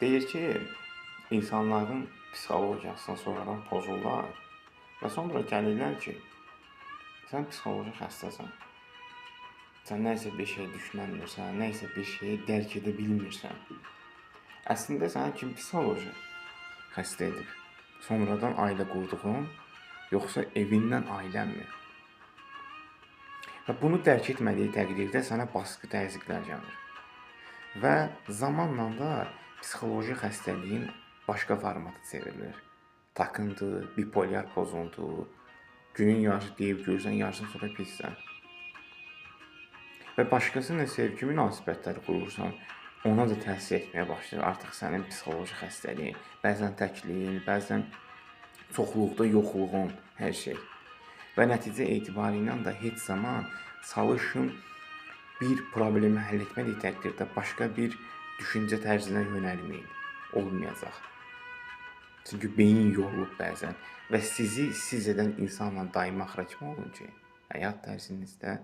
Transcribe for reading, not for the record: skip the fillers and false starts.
Deyir ki, insanların psixologiyasını sonradan pozurlar və sonra gəlirlər ki, sən psixoloji xəstəsən. Sən nə isə bir şey düşünəmirsən, nə isə bir şeyi dərk edə bilmirsən. Əslində səni kim psixoloji xəstə edib? Sonradan ailə qurduğun, yoxsa evindən ailənmi? Və bunu dərk etmədiyi təqdirdə sənə baskı, təzyiqlər gəlir. Və zamanla da psixoloji xəstəliyin başqa formata çevrilir. Takıntı, bipolyar pozuntu, günün yarısı deyib görürsən, yarısından sonra pissən. Və başqası ilə sevgi münasibətləri qurursan, ona da təsir etməyə başlayır artıq sənin psixoloji xəstəliyin, bəzən təkliyin, bəzən çoxluqda yoxluğun, hər şey. Və nəticə etibarilə də heç zaman çalışın bir problemi həll etmədiyi təqdirdə başqa bir düşüncə tərzinə yönəlməyin. Olmayacaq. Çünki beyin yorulub bəzən və sizi siz edən insanla daima axıra kimi olun ki, həyat tərzinizdə